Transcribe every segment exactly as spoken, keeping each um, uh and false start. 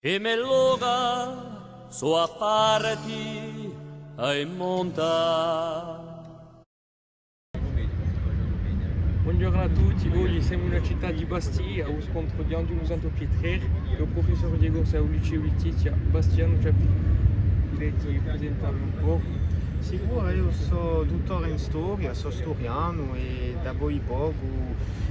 I me loca sò à parti à i monta. Bonghjornu à tutti, oghje semu in a cità di Bastia, à u scontru di Anghjulu Santu Pietru è u prufessore di corsu à u liceu di Bastia, Bastianu Ciappì. Vulete presentavvi un pocu? Sicuru, eiu sò duttore in storia, sò sturianu è dapoi pocu,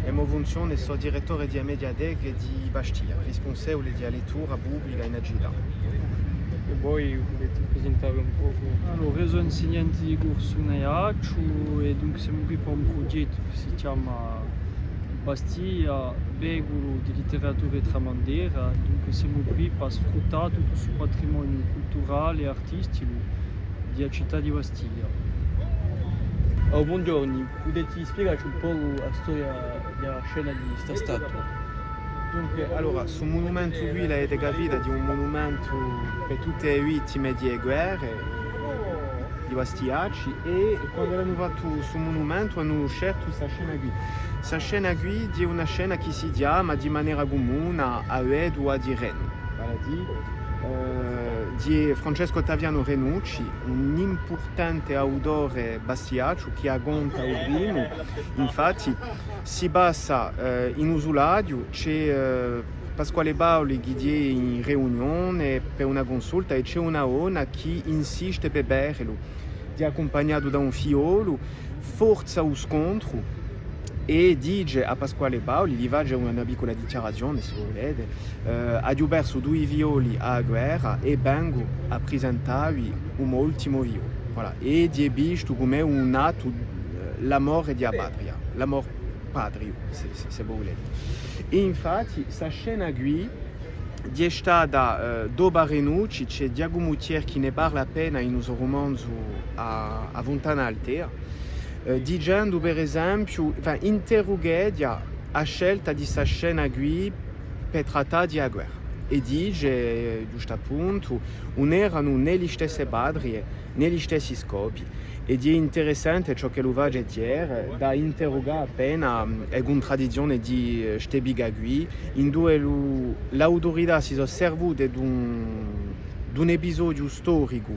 è mo funzione, sò direttore di a Mediateca di Bastia, rispunsevule di a lettura publica in a cità. È voi vulete presentavvi un pocu? Allora, eiu sò insignante di corsu in Aiacciu è dunque semu quì per un prughjettu chì si chjama Bastia, veculu di litteratura è tramandera, dunque semu quì per sfruttà tuttu stu patrimoniu culturale è artisticu di a cità di Bastia. Oh, bonghjornu, pudete spiegacci un pocu a storia di a scena di sta statua? Dunque, allora, stu munumentu quì, l'avete capita, hè un munumentu per tutte e vittime di e guerre, di Bastiacci, è quandu anu fattu stu munumentu anu sceltu sta scena quì. Sta scena quì hè una scena chì si chjama di manera cumuna a Vedova di Renu, vale à dì, eh, di Francescu Ottavianu Renucci, un impurtante autore bastiacciu chì a conta u primu. Infatti, si passa, eh, in u so latu, ci hè, eh, Pasquale Paoli chì hè in riunione per una cunsulta è ci hè una donna chì insiste per vedelu, hè accumpagnatu da un figliolu, forza u scontru è dice à Pasquale Paoli, li face una, una piccula dichjarazione, s'è vo vulete, eh, aghju persu dui figlioli à a guerra è vengu à prisentavvi u mo ultimu figliolu. Voilà. È hè vistu cum'è un attu, eh, l'amore di a patria, l'amor patriu, s'è, s'è, s'è vo vulete. È infatti, sta scena quì, hè stata, eh, dopu à Renucci, ci hè Ghjacumu Thiers chì ne parla appena in u so rumanzu A, A Funtana d'Altea, eh, dicendu, per esempiu, enfin, interrugheghja a scelta di sta scena quì per trattà di a guerra. È dice, eh, ghjustappuntu, ùn eranu nè li stesse patrie, nè li stessi scopi. È hè interessante ciò ch'ellu face Thiers, da interrugà appena, mm, e cuntradizzione di, eh, ste piche quì, induve lu, l'autorità si sò servute d'un, d'un episodiu storicu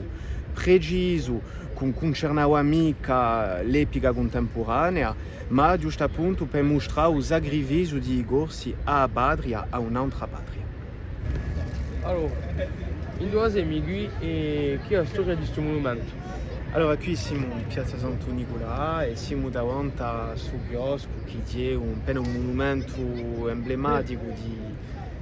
precisu, chì ùn cuncernava micca l'epica cuntempuranea, ma ghjustappuntu per mustrà u sacrifiziu di i Corsi à a patria, à un'antra patria. Allora, induve semu quì è chì hè a storia di stu munumentu? Allora, quì simu in piazza Santu Niculà è simu davanti à stu chioscu chì hè un, appena un munumentu emblematicu di,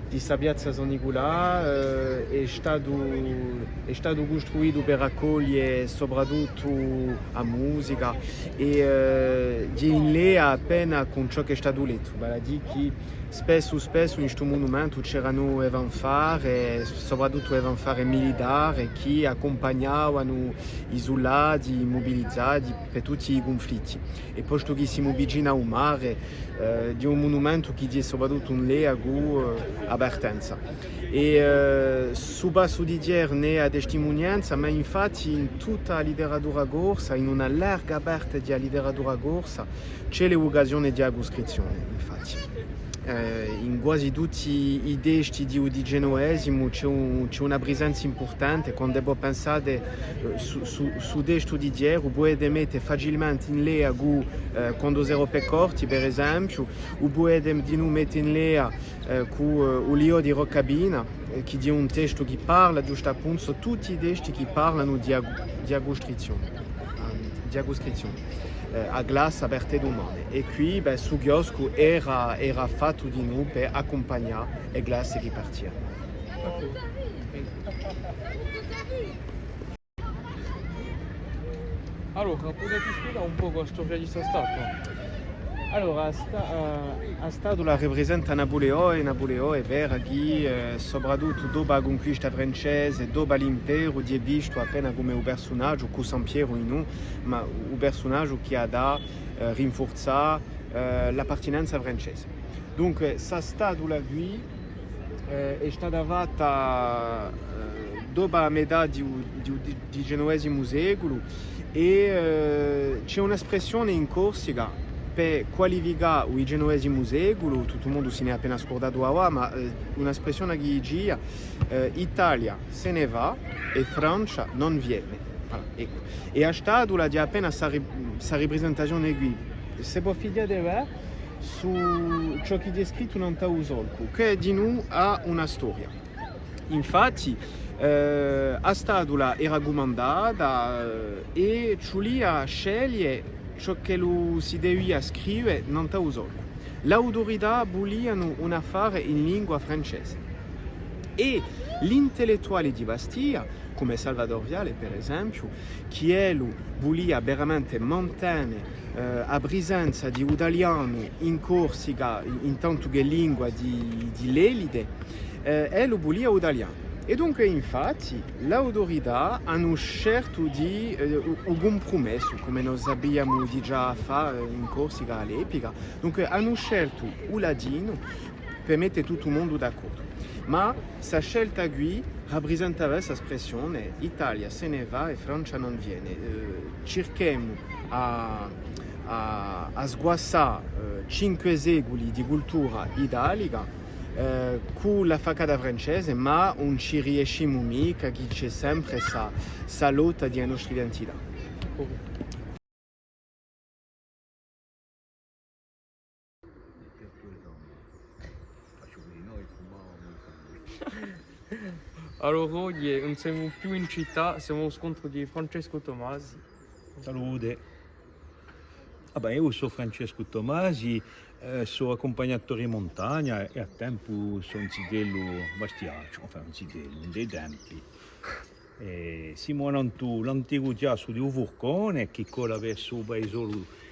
di sta piazza San Niculà, eh, hè statu, hè statu custruitu per accoglie soprattuttu a musica è, eh, hè in leia appena cun ciò chì hè statu dettu, vale à dì chì spessu, spessu in stu munumentu c'eranu e fanfare, soprattuttu e fanfare militare, chì accumpagnavanu i suldati mubilizati per tutti i cunflitti. È postu chì simu vicinu à u mare, eh, hè un munumentu chì hè soprattuttu in leia cù, eh, a partenza. È, eh, stu passu di Thiers ne hè a testimunianza, ma infatti in tutta a literatura corsa, in una larga parte di a literatura corsa, ci hè l'evucazione di a cuscrizzione, infatti. Eh, in guasi tutti i testi di u dicenovesimu ci hè un, ci hè una prisenza impurtante, quand'è vo pensate, eh, su, su, su testu di Thiers, u pudete mette facilmente in leia cù, eh, Quando s'era pè corti, per esempiu, u pudete dinù mette in leia, eh, cù, eh, U liò di Rocca Pina, eh, chì hè un testu chì parla, ghjustappuntu, sò tutti i testi chì parlanu di a, di a cuscrizzione, ehm, di a cuscrizzione, eh, a classa per tè dumane. È quì, bè, stu chioscu era, era fattu dinù per accumpagnà e classe chì partianu. Allora, pudete spiegà un pocu a storia di sta statua? Allora, a sta-, eh, a statua raprisenta Napuleò, è Napuleò hè vera chì, eh, soprattuttu dopu a cunquista francese, dopu à l'imperu, hè vistu appena cum'è u persunagiu, cù Sampieru in u, ma u persunagiu chì hà da, eh, rinfurzà, eh, l'appartinenza francese. Dunque, sta statua quì, eh, hè stata fatta, eh, dopu à a metà di u, di u di-, dicenovesimu seculu, è, eh, ci hè un'espressione in Corsica, Per qualificà u dicennovesimu seculu, tuttu u mondu si n'hè appena scurdatu avà, ma, eh, una spressione chì dicia, eh, Italia se ne va e Francia non viene. Voilà, eccu. È a statula hè appena sta ri-, sta riprisentazione quì. S'è vo fighjate bè, eh, su ciò chì hè scrittu nant'à u solcu, chì dinù hà una storia. Infatti, eh, a statula era cumandata, eh, è ci vulia à sceglie ciò ch'ellu si devia scrive nant'à u solcu. L'autorità vulianu un affare in lingua francese. È l'intellettuali di Bastia, cum'è Salvador Viale, per esempiu, chì ellu vulia veramente mantene, eh, a prisenza di u talianu in Corsica, in, in tantu chè lingua di, di l'elite, eh, ellu vulia u talianu. È dunque, infatti, l'autorità anu sceltu di, eh, u, u cumprumessu, cum'è no sapiamu digià fà, eh, in Corsica à l'epica. Dunque, anu sceltu u latinu per mette tuttu u mondu d'accordu. Ma sta scelta quì raprisentava sta spressione, Italia se ne va e Francia non viene. Eh, circhemu à, à, à sguassà, eh, cinque seculi di cultura italica, eh, cù l'affaccata francese, ma ùn ci riescimu micca, chì ci hè sempre sta, sta lotta di a nostra identità. Allora, oghje ùn simu più in cità, simu à u scontru di Francescu Tomasi. Salute. Ah bè, eiu sò Francescu Tomasi, eh, sò accumpagnatore in muntagna è à tempu sò un zitellu bastiacciu, enfin un zitellu, in dei tempi. Eh, simu annantu l'anticu chjassu di u Furcone, chì cola versu u paisolu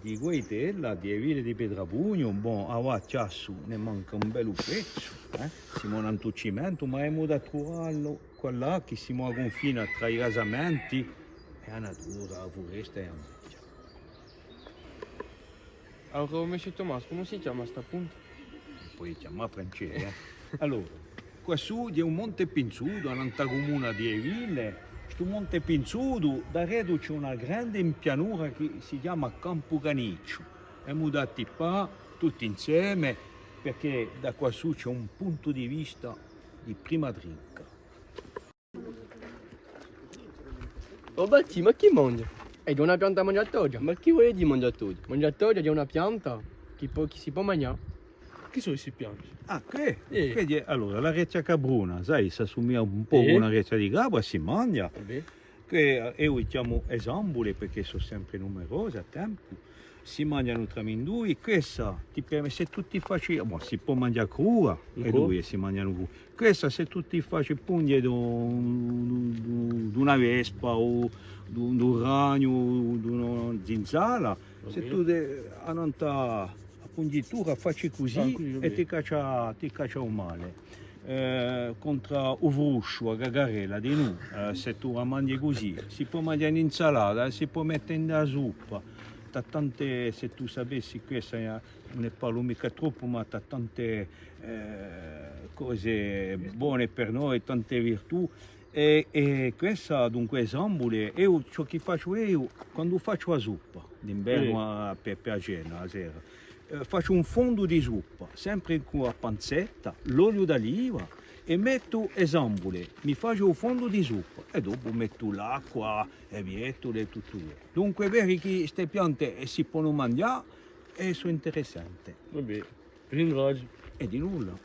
di Guaitella, di e ville di Petrapugnu. Bon, avà chjassu ne manca un bellu pezzu, eh. Simu annantu u cimentu, ma emu da truvallu quallà chì simu à cunfina trà i casamenti è a natura, a furesta è a muntagna. Allora, monsieur Thomas, cumu si chjama sta punta? Poi chjamà Francè, eh. Allora, quassù hè un monte pinzutu, annant'à a cumuna di e Ville. Stu monte pinzutu, daretu ci hè una grande pianura chì si chjama Campu Canicciu. Emu da tippà tutti inseme, perchè da quassù ci hè un puntu di vista di prima trinca. O Baltì, ma chì manghja? Hè una pianta manghjatoghja. Ma chì vole dì manghjatoghja? Manghjatoghja hè una pianta chì pò, chì si pò manghjà. Chì sò sti piante? Ah, què? Eh. Què hè, allora, l'arechja capruna, sai, s'assumiglia un pocu à un'arechja di capra, si manghja. Què, eh, eiu i chjamu e sambule, perchè sò sempre numerose à tempu. Si manghjanu tramindui, quessa ti perme-, s'è tù ti faci, bon, si pò manghjà crua, è dui si manghjanu cru-, quessa s'è tù ti faci punghje d'un, d'un, d'una vespa o d'un, d'un ragnu, d'una zinzala, s'è tù te, annant'à a punghjitura faci cusì è ti caccia, ti caccia u male. Eh, contr'à u frusciu, a cacarella, dinù, eh, s'è tù a manghji cusì, si pò manghjà in insalata, si pò mette in a suppa, t'hà tante, s'è tù sapessi quessa, eh, ne parlu micca troppu, ma t'hà tante, eh, cose bone per noi, tante virtù. È, è quessa, dunque, e sambule, eiu, ciò chì facciu eiu, quandu facciu a suppa, d'invernu à, per, per a cena, a sera, eh, facciu un fondu di suppa, sempre cù a panzetta, l'oliu d'aliva, è mettu e sambule, mi facciu u fondu di suppa, è dopu mettu l'acqua, e viettule è tuttu què. Dunque, vedi chì ste piante, eh, si ponu manghjà è sò interessante. Va bè, vi ringraziu. È di nulla.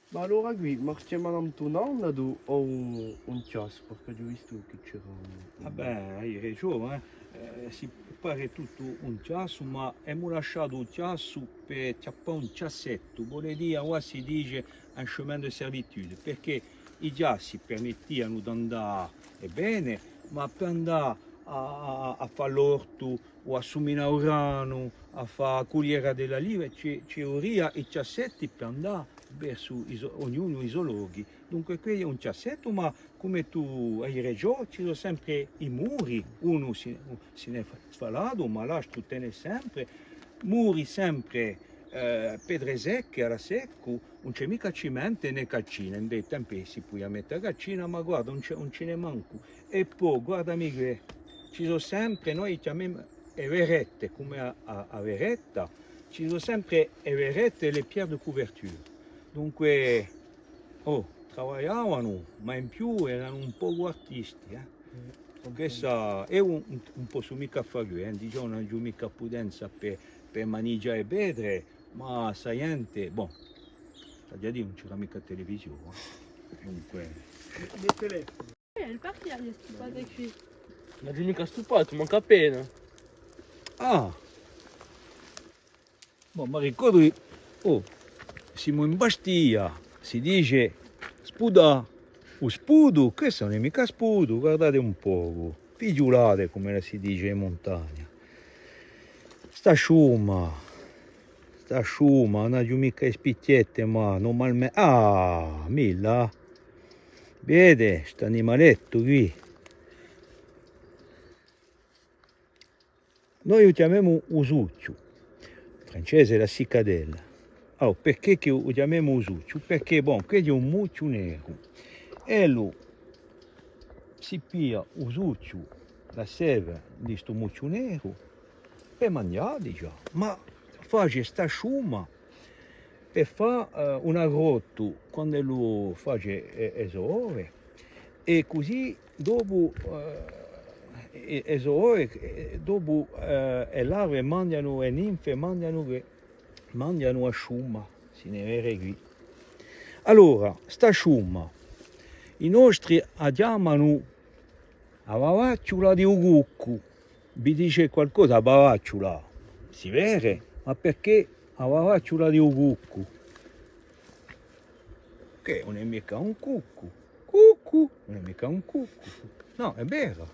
Ma allora quì, marchjemu annantu un annatu o un, un chjassu, perchè aghju vistu chì c'era un... Ah bè, hai ragiò, eh. Eh, si pare tuttu un chjassu, ma emu lasciatu u chjassu per chjappà un chjassettu, vole dì, avà si dice un chemin de servitude, perchè i chjassi permettianu d'andà, è bè, ma per andà à, à, à fà l'ortu, o à suminà u granu, à fà a cugliera di l'alive, ci, ci vulia i chjassetti per andà versu i so, ognunu i so lochi. Dunque, què hè un chjassettu, ma cum'è tù hai ragiò, ci sò sempre i muri, unu si, si n'hè fa-, sfalatu, ma l'altru tene sempre, muri sempre, eh, petre secche, à l'asseccu, ùn ci hè micca cimente nè calcina, in veri tempi si pudia mette a calcina, ma guarda, ùn ci, ùn ci n'hè mancu. È po, guardami què, ci sò sempre, noi i chjamemu e verette, cum'è a, a, a veretta, ci sò sempre e verette è les pierres de couverture. Dunque, oh, travagliavanu, ma in più eranu un pocu artisti, eh. Quessa, eiu ùn, ùn, ùn possu micca fà, eh, dicemu, ùn aghju micca putenza per, per manighjà e petre, ma sta ghjente, bon, t'aghju da dì, ùn c'era micca televisione, eh. Dunque. Eh, elle est partie, elle est pas avec lui. Ma dimmi chì hà stupatu, mancu appena. Ah! Bon, m'arricordu, oh, simu in Bastia, si dice spudà. U spudu, questu ùn hè micca spudu, guardate un pocu. Fighjulate, cum'ella si dice in muntagna. Sta sciuma, sta sciuma, ùn aghju micca e spichjette, ma nurmalme-, ah, milla. Vede, st'animalettu quì. Noi u chjamemu u suchju, in francese la cicadelle. Allora, perchè chì u chjamemu u suchju? Perchè, bon, quessu hè un muchju neru. Ellu si piglia u suchju, la sève di stu muchju neru, per manghjà, dicemu, ma face sta sciuma per fà, eh, un arrottu quand'ellu face e, e so ove, è cusì dopu, eh, e, e so ove, eh, dopu, eh, e larve manghjanu, e ninfe manghjanu, chì manghjanu a sciuma, si ne vede quì. Allora, sta sciuma, i nostri a chjamanu a bavacciula di u cuccu. Vi dice qualcosa a bavacciula? Si vede, ma perchè a bavacciula di u cuccu? Chì ùn hè micca un cuccu. Cuccu! Ùn hè micca un cuccu. Nò, hè vera.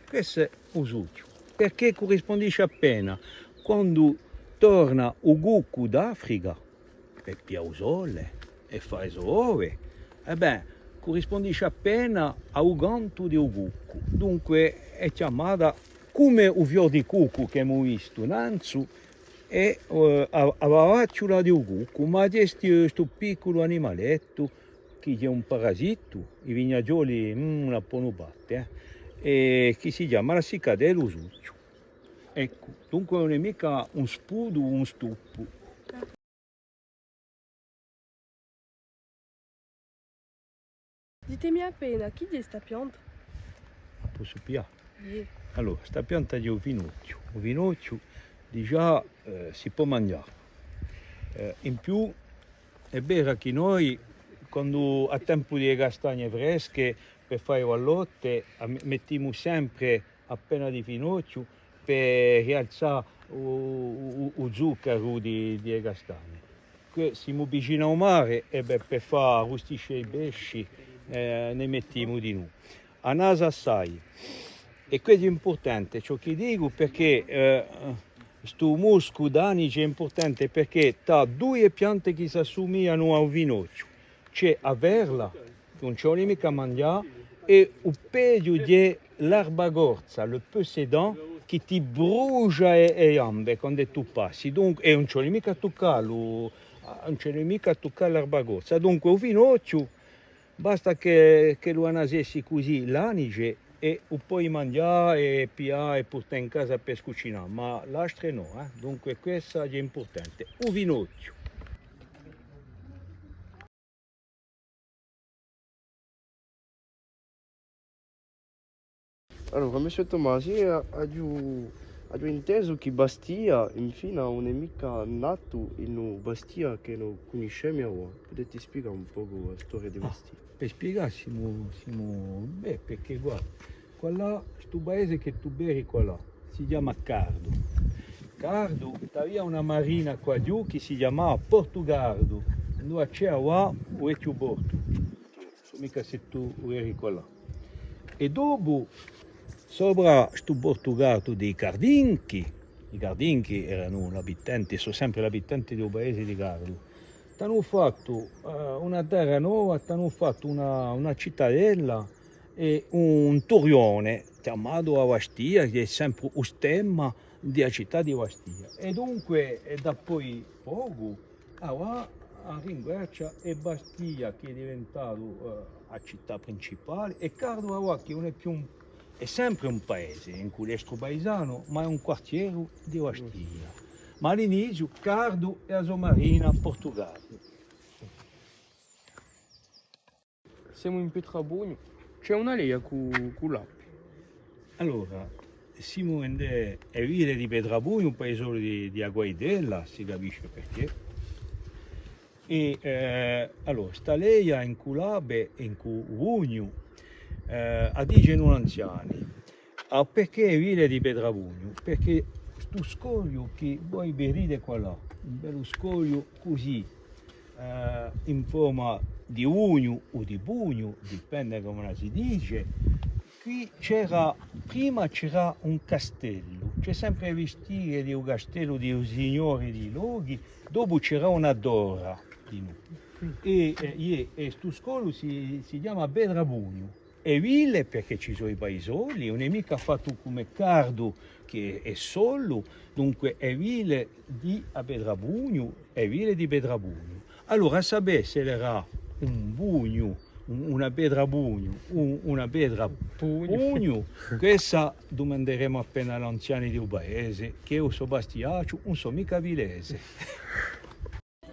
Questu hè u suchju. Perchè currispundisce appena quandu torna u cuccu d'Africa, per piglià u sole è fà e so ove, è bè, currispundisce appena à u cantu di u cuccu. Dunque hè chjamata, cum'è u fior di cuccu ch'emu vistu nanzu, hè, eh, a, a bavacciula di u cuccu, ma hè stu, stu picculu animalettu chì hè un parasitu, i vignaghjoli, mm, ùn a ponu batte, eh, è chì si chjama la cicadella u suchju. Eccu, dunque ùn hè micca un spudu o un stuppu. Ditemi appena, chì hè sta pianta? A possu piglià? Iè. Allora, sta pianta hè u finochju. U finochju, digià, eh, si pò manghjà. Eh, in più, hè vera chì noi, quandu, à tempu di e castagne fresche, per fà e ballotte, a me-, mettimu sempre appena di finochju per rialzà u, u, u zuccaru di, di e castagne. Quì simu vicinu à u mare è bè, per fà arrustisce i pesci, eh, ne mettimu dinù. A nasa assai. È questu hè impurtante, ciò chì dicu, perchè, eh, stu muscu d'anice hè impurtante, perchè t'hà duie piante chì s'assumiglianu à u finochju. Ci hè a perla, chì ùn ci vole micca à manghjà, è u peghju hè l'arba corsa, le peu sédant, chì ti brusgia e, e ghjambe quand'è tù passi. Dunque, è ùn ci vole micca à tuccallu, ùn ci vole micca à tuccà l'arba corsa. Dunque, u finochju, basta chì, ch'ellu annasessi cusì l'anice, è u poi manghjà è piglià è purtà in casa per scucinà, ma l'astre nò, eh. Dunque, quessa hè impurtante. U finochju. Allora, monsieur Tomasi, a-, aghju, aghju intesu chì Bastia, infine, ùn hè micca natu in u Bastia chì no cunniscemu avà. Pudete spiegà un pocu a storia di Bastia? Per spiegà, simu, simu, bè, perchè guarda, quallà, stu paese chì tù vedi quallà, si chjama Cardu. Cardu, t'avia una marina quaghjù chì si chjamava Portu Cardu, induva ci hè avà u vechju portu. Sò micca s'è tù u vedi quallà. È dopu, sopra stu Portu Cardu di i Cardinchi, i Cardinchi eranu l'abitanti, sò sempre l'abitanti di u paese di Cardu, t'anu fattu, eh, una terra nova, t'anu fattu una, una citadella è un turrione, chjamatu a Bastia, chì hè sempre u stemma di a cità di Bastia. È dunque, è dapoi pocu, avà, à ringuercia, hè Bastia chì hè diventatu, eh, a cità principale, è Cardu avà chì ùn hè più un, Hè sempre un paese, incù l'estru paisanu, ma hè un quartieru di Bastia. Ma à l'iniziu, Cardu è a so marina, Portugallu. Simu in Petrabugnu. Ci hè una leia cù, cù l'Appe. Allora, simu in e, e ville di Petrabugnu, un paisolu di, di a Guaitella, si capisce perchè. È, eh, allora, sta leia incù l'Appe è incù Bugnu, eh, a dicenu l'anziani. Ah, perchè e ville di Petrabugnu? Perchè stu scogliu chì voi vidite quallà, un bellu scogliu cusì, eh, in forma di ugnu o di pugnu, dipende cumu la si dice, quì c'era, prima c'era un castellu, ci hè sempre e vestighje di u castellu di u signori di i lochi, dopu c'era una torra di novu. È, eh, iè, è stu scogliu si, si chjama Petrabugnu. E ville, perchè ci sò i paisoli, ùn hè micca fattu cum'è Cardu chì hè solu, dunque e ville di a Petrabugnu, e ville di Petrabugnu. Allora, à sapè s'ellu era un bugnu, un, una petra bugnu, un, una petra pugnu, quessa dumanderemu appena à l'anziani di u paese, chì eiu sò bastiacciu, ùn sò micca villese.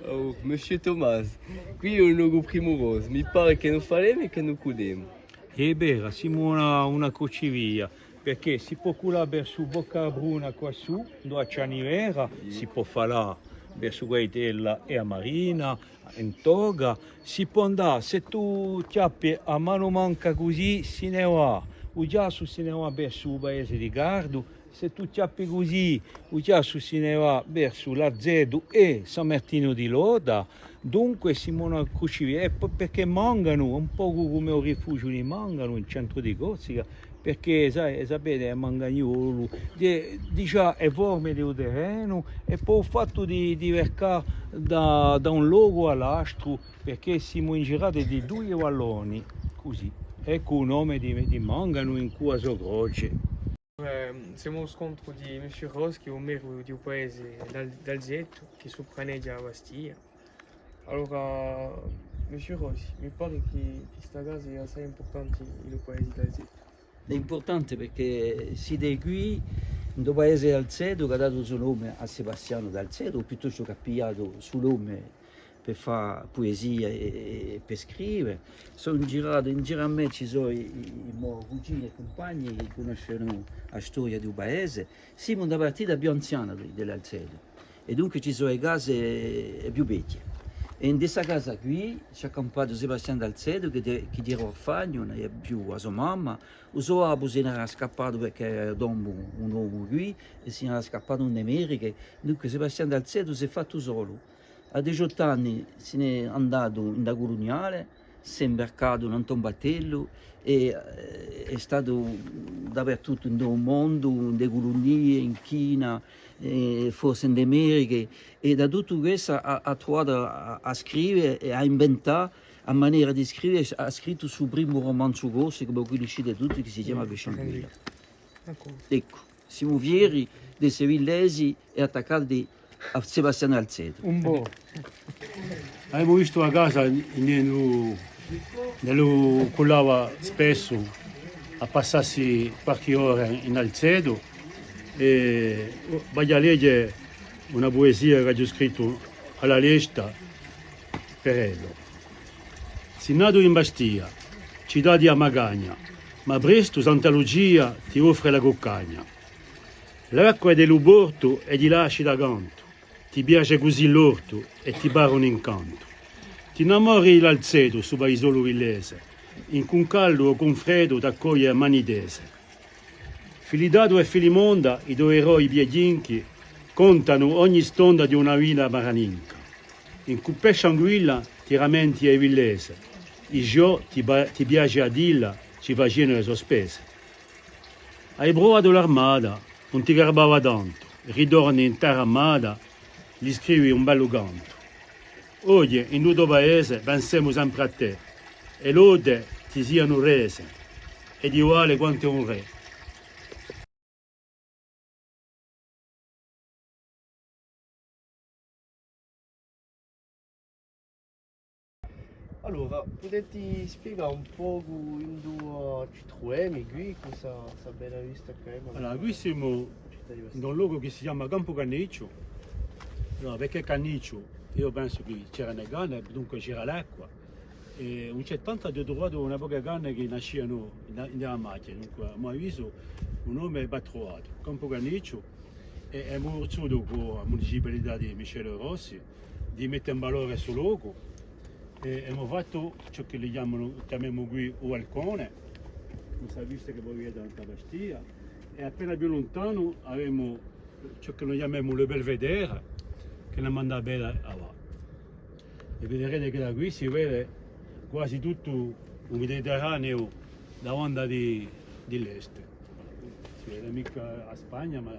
Oh, Monsieur Thomas, quì hè un locu primurosu, mi pare chì no falemu è chì no cudemu. Hè vera, simu una, una crucivia, perchè si pò cullà versu Bocca Bruna quassù, induv'è a Cianivera, si pò falà versu Guaitella è a Marina, in Toga, si pò andà, s'è tù chjappi a manu manca cusì, si ne và, u chjassu si ne và versu u paese di Cardu, s'è tù chjappi cusì, u chjassu si ne và versu Lazzetu è San Martinu di Lota, dunque simu una crucivia, è po, perchè mancanu, un pocu cum'è u rifugiu di Manganu in centru di Corsica, perchè, sai, sapete, hè mangagnolu, di, digià e forme di u terrenu, è po u fattu di, di varcà da, da un locu à l'altru, perchè simu ingirati di dui valloni, cusì, è cù u nome di, di Manganu incù a so croce. Eh, simu à u scontru di Monsieur Rossi, chì hè u meru di u paese d'Al-, d'Alzetu, chì supraneghja à Bastia. Allora, Monsieur Rossi, mi pare chì, chì sta casa hè assai impurtante in u paese d'Alzetu. Hè impurtante perchè si hè quì, in u paese d'Alzetu, chì hà datu u so nome à Sebastianu d'Alzetu, o piuttostu chì hà pigliatu u so nome per fà puesia è, è, è per scrive. Sò ingiratu, in giru à mè ci sò i, i, i mo cugini è cumpagni chì cunnoscenu a storia di u paese. Simu in a partita più anziana di, di l'Alzetu, è dunque ci sò e case, eh, più vechje. È in sta casa quì ci hà campatu Sebastianu d'Alzetu, chì, chì era orfanu, ùn avia più a so mamma, u so babbu si n'era scappatu perchè avia tombu un omu quì, è si n'era scappatu in Americhe, dunque Sebastianu d'Alzetu s'hè fattu solu. À diciottu anni si n'hè andatu in a Culugnale, s'hè imbarcatu nant'à un battellu è, eh, hè statu dapertuttu in u mondu, in e culunie, in China, eh, forse in Americhe, è da tuttu questu hà, hà truvatu à, à scrive è à inventà a manera di scrive, hà scrittu stu primu rumanzu corsu chì voi cunniscite tutti, chì si chjama Pesciu Anguilla. Eccu. Simu fieri d'esse villesi è attaccati à Sebastianu d'Alzetu. Un bò. Avemu vistu a casa in, in u, in u cullava spessu à passassi qualchì ora in Alzetu, è vogliu leghje una puesia ch'aghju scrittu à a lesta per ellu. Sì natu in Bastia, cità di a Magagna, ma prestu Santa Lucia ti offre la cuccagna. L'acqua di lu portu è di là ci dà cantu, ti piace cusì l'ortu è ti pare un incantu. T'innamori di l'Alzetu, stu paisolu villese, incù caldu o cù freddu t'accoglie à mani tese. Filidatu è Filimonda, i to eroi biaghjinchi, contanu ogni stonda di una vita maraninca. Incù Pesciu Anguilla ti ramenti à i villese, i ghjò ti pa-, ti piace à dilla, ci facianu e so spese. Hai pruvatu l'armata, ùn ti garbava tantu, ritorni in terra amata, li scrivi un bellu cantu. Oghje, in u to paese, pensemu sempre à tè, è lode ti sianu rese, è ti vale quant'è un rè. Allora, Pudeti spiegà un pocu induva ci truvemu quì, cù sta, sta bella vista chì avemu? Allora, quì simu in un locu chì si chjama Campu Cannicciu. Allora, perchè Cannicciu? Eiu pensu chì c'eranu e canne, dunque c'era l'acqua. È in settanta aghju truvatu una poca di canne chì nascianu in, in a machja, dunque, à mo avisu, u nome hè truvatu, Campu Cannicciu, è, è emu vulsutu cù a municipalità di Michel Rossi, di mette in valore stu locu, è, è emu fattu ciò chì li chjamanu, chjamemu quì u balcone, cù sta vista chì voi videte da a Bastia, è appena più luntanu avemu ciò chì noi chjamemu le belvédère, chì hè una banda bella avà. È viderete chì da quì si vede quasi tuttu u Mediterraniu da a banda di, di l'est. Si vede micca a Spagna, ma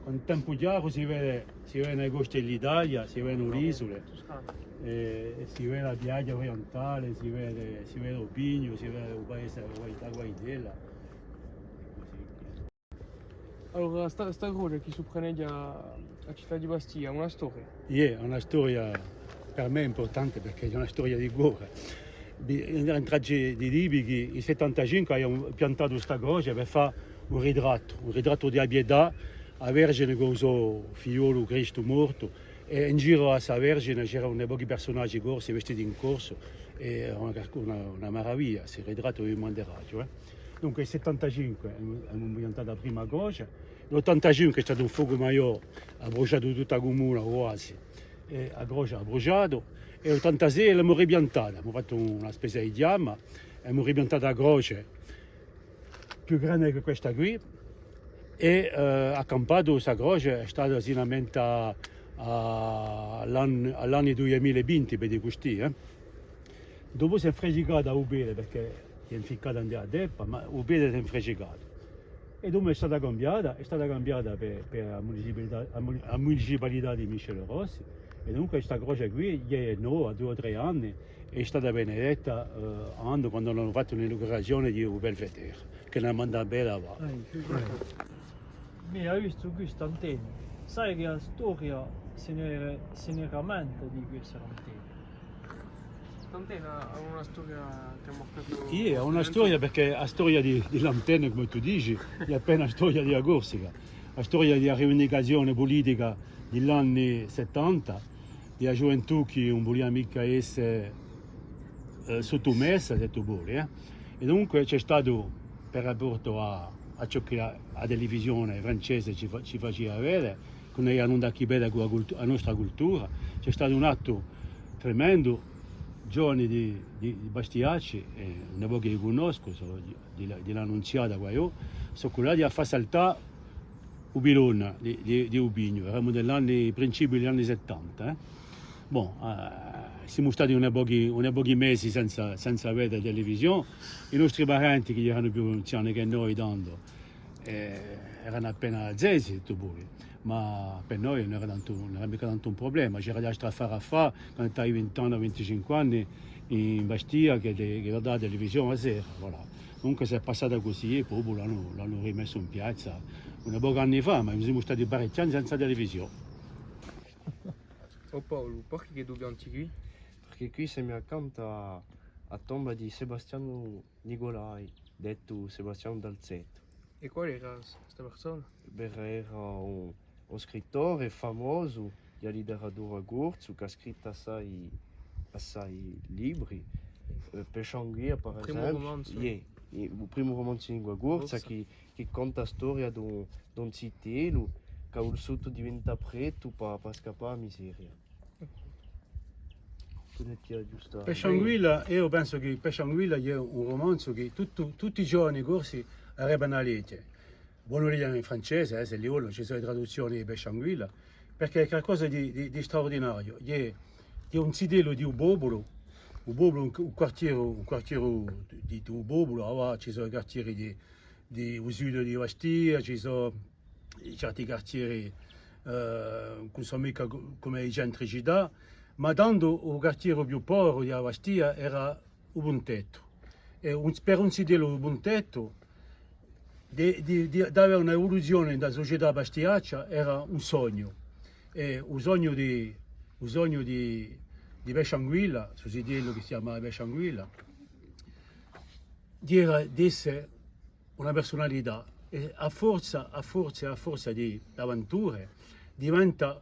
cù tempu chjaru si vede, si vede e coste di l'Italia, si vede l'isule, è, è si vede a piaghja orientale, si vede, si vede u Pignu, si vede u paese, a Guai-, a Guaitella. Cusì. Allora, sta, sta croce chì supraneghja a cità di Bastia, una storia? Iè, hè una storia per mè impurtante perchè hè una storia di core. Di, in, in tracce di dì chì in settantacinque aviamu piantatu sta croce per fà un ritrattu, un ritrattu di a Pietà, a Vergine cù u so figliolu Cristu mortu, è in giru à sta Vergine c'eranu un pochi di persunaghji corsi vestiti in corsu, è era una, una, una maraviglia, stu ritrattu vi manderaghju, eh. Dunque, in settantacinque emu, emu piantatu a prima croce, l'ottantacinque hè statu un focu maiò, hà brusgiatu tutta a cumuna, o quasi, è a croce hà brusgiatu, è l'ottantasei l'emu ripiantata, emu fattu una spezia di chjama, emu ripiantatu a croce più grande chè questa quì, è, eh, hà campatu sta croce, hè stata sinamente à, à l'ann-, à l'anni dui mila è vinti, per dì cusì, eh. Dopu s'hè infrascicata u pede, perchè hè inficcata in a teppa, ma u pede s'hè infrascicatu. È dopu hè stata cambiata, hè stata cambiata per, per a municipalità, a mu-, a municipalità di Michel Rossi, è dunque sta croce quì, hè nova, hà dui o trè anni, hè stata benedetta, eh, quandu, quandu anu fattu l'inaugurazione di u belvédère, chì hè una banda bella avà. Mì, ai vistu quist'antenna. Sai chì a storia si ne, si ne ramenta di questa antenna? L'antenna hà una storia chì hà marcatu... Iè, hà una storia, perchè a storia di, di l'antenna, cum'è tù dici, hè appena a storia di a Corsica. A storia di a rivindicazione pulitica di l'anni settanta, di a ghjuventù chì ùn vulia micca esse, eh, sottumessa, s'è tù voli, eh. È dunque ci hè statu, per raportu à, à ciò chì a, a televisione francese ci fa-, ci facia vede, chì ùn avia nunda à chì vede cù a cultu-, a nostra cultura, ci hè statu un attu tremendu, ghjovani di, di, di Bastiacci, è un pocu li cunnoscu, sò di, di, di l'Annunziata quaghjò, sò cullati à fà saltà u pilone di, di, di u Pignu, eramu di l'anni, principiu di l'anni settanta, eh. Bon, eh, simu stati un pochi, un pochi mesi senza, senza vede televisione. I nostri parenti, chì eranu più anziani chè noi tandu, eh, eranu appena zezi, tù puru. Ma per noi ùn era tantu, ùn era micca tantu un prublema. C'era da strafà à fà, quandu t'hai vint'anni o vinticinque anni, in Bastia chì, chì guardavi a televisione a sera, voilà. Dunque s'hè passata cusì è po l'anu, l'anu rimessu in piazza un pocu d'anni fà, ma simu stati parechji anni senza televisione. O Paulu, perchè chì tù pianti quì? Perchè quì semu accantu à, à a tomba di Sebastianu Nicolai, dettu Sebastianu Dalzeto. È quale era s-, sta persona? Bè, era un, un scrittore famosu di a literatura corsa, chì hà scrittu assai, assai libri. Eh, Pesciu Anguilla, per esempiu. U primu rumanzu. Iè, u primu rumanzu in lingua corsa, corsa, chì, chì conta a storia d'un, d'un zitellu chì hà vulsutu diventà pretu pà, pà scappà à a miseria. Pudeti aghjustà. Pesciu Anguilla, eiu pensu chì Pesciu Anguilla hè un rumanzu chì tuttu, tutti i ghjovani corsi arebbanu à leghje. Ponu leghje in francese, eh, s'elli volenu, ci sò e traduzzioni di Pesciu Anguilla, perchè hè qualcosa di, di, di straurdinariu. Hè, hè un zitellu di u populu, u populu, un, un quartieru, un quartieru di, di u populu, avà ci sò i quartieri di, di u sud di Bastia, ci sò certi quartieri, eh, chì ùn sò micca cu-, cum'è i centri cità, ma tandu u quartieru più poveru di a Bastia era u Puntettu. È un, per un zitellu di u Puntettu, di, di, di, d'avè una evoluzione in a sucetà bastiaccia era un sognu. È u sognu di, u sognu di, di Pesciu Anguilla, stu zitellu chì si chjamava Pesciu Anguilla, Era d'esse una persunalità, è à forza, à forza, à forza di, d'avventure, diventa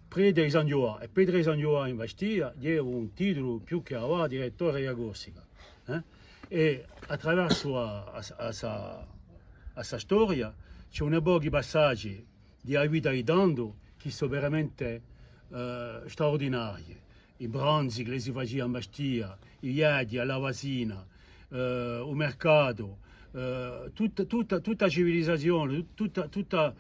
prete di San Ghjuvà, è prete di San Ghjuvà in Bastia, hè un titulu più chè avà direttore di a Corsica, eh? È attraversu à, à, à sta, à sta storia, ci hè un pocu di passaggi di a vita di tandu chì sò veramente, eh, straurdinarii. I pranzi chì si facia in Bastia, i viaghji à l'Avasina, eh, u mercatu, eh, tutta, tutta, tutta a civilizazione, tut-, tutta, tutta,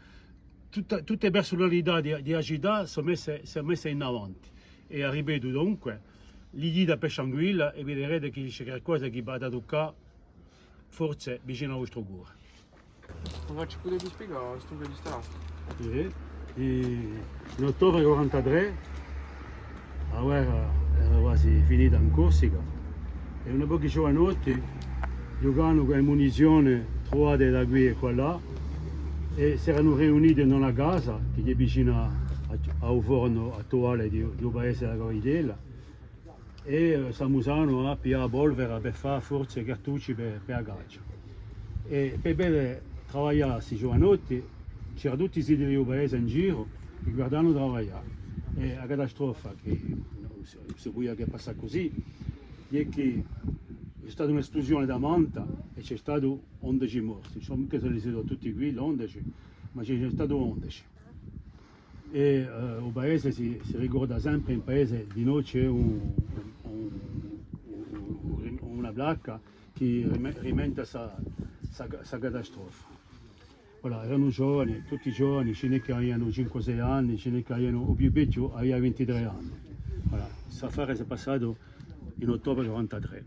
tutta, tutte e persunalità di, di a cità sò messe, sò messe in avanti. È a ripetu dunque, li dite à Pesciu Anguilla è viderete chì ci hè qualcosa chì v'hà da tuccà forse vicinu à u vostru core. Ma ci pudete spiegà a storia di sta lastra? Iè, in ottobre quarantatrè, a guerra era guasi finita in Corsica, è un pocu di ghjuvanotti, ghjucandu cù e munizione truvate da quì è quallà, è s'eranu riuniti in una casa chì hè vicina à, à u fornu attuale di, di u paese di a Cavitella. È, eh, s'amusavanu à piglià a polvera per fà forse cartucci per, per a caccia. È per vede travaglià sti ghjuvanotti, c'era tutti i zitelli di u paese in giru chì guardavanu travaglià. È a catastrofa chì, nò, si, si pudia chè passà cusì, hè chì ci hè stata un'esplusione tamanta è ci hè statu ondeci morti. Insomma, chì s'elli sò tutti quì, l'ondeci, ma ci hè statu ondeci. È, eh, u paese si, si ricorda sempre, in paese di noi ci hè un, un, un, un, una placca chì rime-, rimenta sta, sta, sta catastrofa. Voilà, eranu giovani, tutti giovani, ci n'hè chì avianu cinque o sei anni, ci n'hè chì avianu, u più vechju avia vintitrè anni. Voilà, st'affare s'hè passatu in ottobre quarantatrè.